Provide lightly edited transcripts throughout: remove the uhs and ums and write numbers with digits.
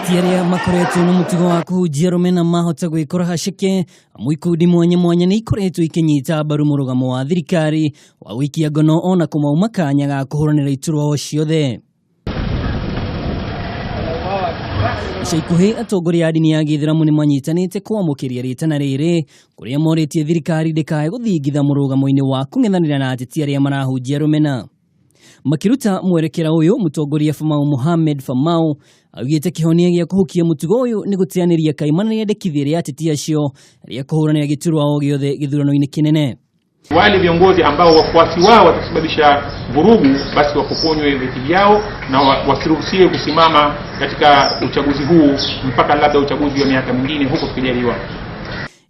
Ateti arĩa makoretwo na mũtugo wa kũhunjia rũmena mahota gwĩkora haceke amu ikundi mwanya mwanya nĩ ikoretwo ikĩnyita mbaru mũrũgamo wa thirikari wa gũikia ngono ona kũmauma kanya ga kũhũranĩra iturwa o ciothe. Ica ikuhĩ atongoria a ndini ya gĩithĩramu nĩ manyitanĩte kwamũkĩria rĩtana rĩrĩ kũrĩa morĩtie thirikari ndĩkae gũthingitha mũrũgamo-inĩ wa kũng'ethanĩra na ateti arĩa marahunjia rũmena. Makĩruta mwerekera ũyũ, mũtongoria Famau Mohamed Famau augĩte kĩhonia gĩa kũhukia mũtugo ũyũ nĩ gũteanĩria kaimana rĩendekithia rĩa ateti acio rĩa kũhũranĩra gĩturwa o gĩothe gĩthurano-inĩ kĩnene. Wale viongozi ambao wafuasi wao watasababisha vurugu, basi wapokonywe viti vyao na wasiruhusiwe kusimama katika uchaguzi huu mpaka labda uchaguzi wa miaka mingine huko tukijaliwa.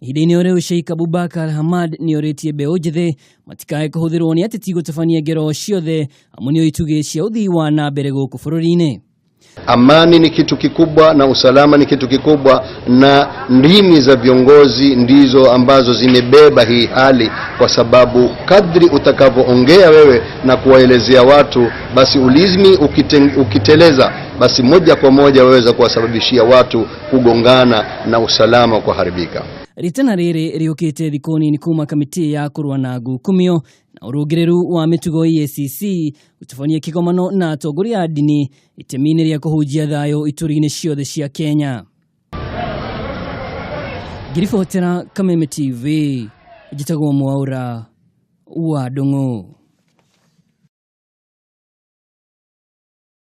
Ihinda-inĩ o rĩu Sheikh Abubakar Hamad nĩ orĩtie mbeũ njĩthĩ matikae kũhũthĩrwo nĩ ateti gũtabania ngero ciothe amu nĩo itugĩ cia ũthii wa na mbere gũkũ bũrũri-inĩ. Amani ni kitu kikubwa na usalama ni kitu kikubwa, na ndimi za viongozi ndizo ambazo zimebeba hii hali, kwa sababu kadri utakavyoongea wewe na kuwaelezea watu, basi ulimi ukiteleza, basi moja kwa moja waweza kuwasababishia watu kugongana na usalama kuharibika. Ritana rĩrĩ rĩũkĩte thikũ nini kuma kamĩtĩ ya kũrũa na ngukumio na ũrũngĩrĩru wa mĩtugo EACC gũtabania kĩgomano na atongoria a ndini itemi-inĩ rĩa kũhunjia thayũ ituri-inĩ ciothe cia Kenya. Ngĩribotera Kameme TV, njĩtagwo Mwaũra wa Ndung'u.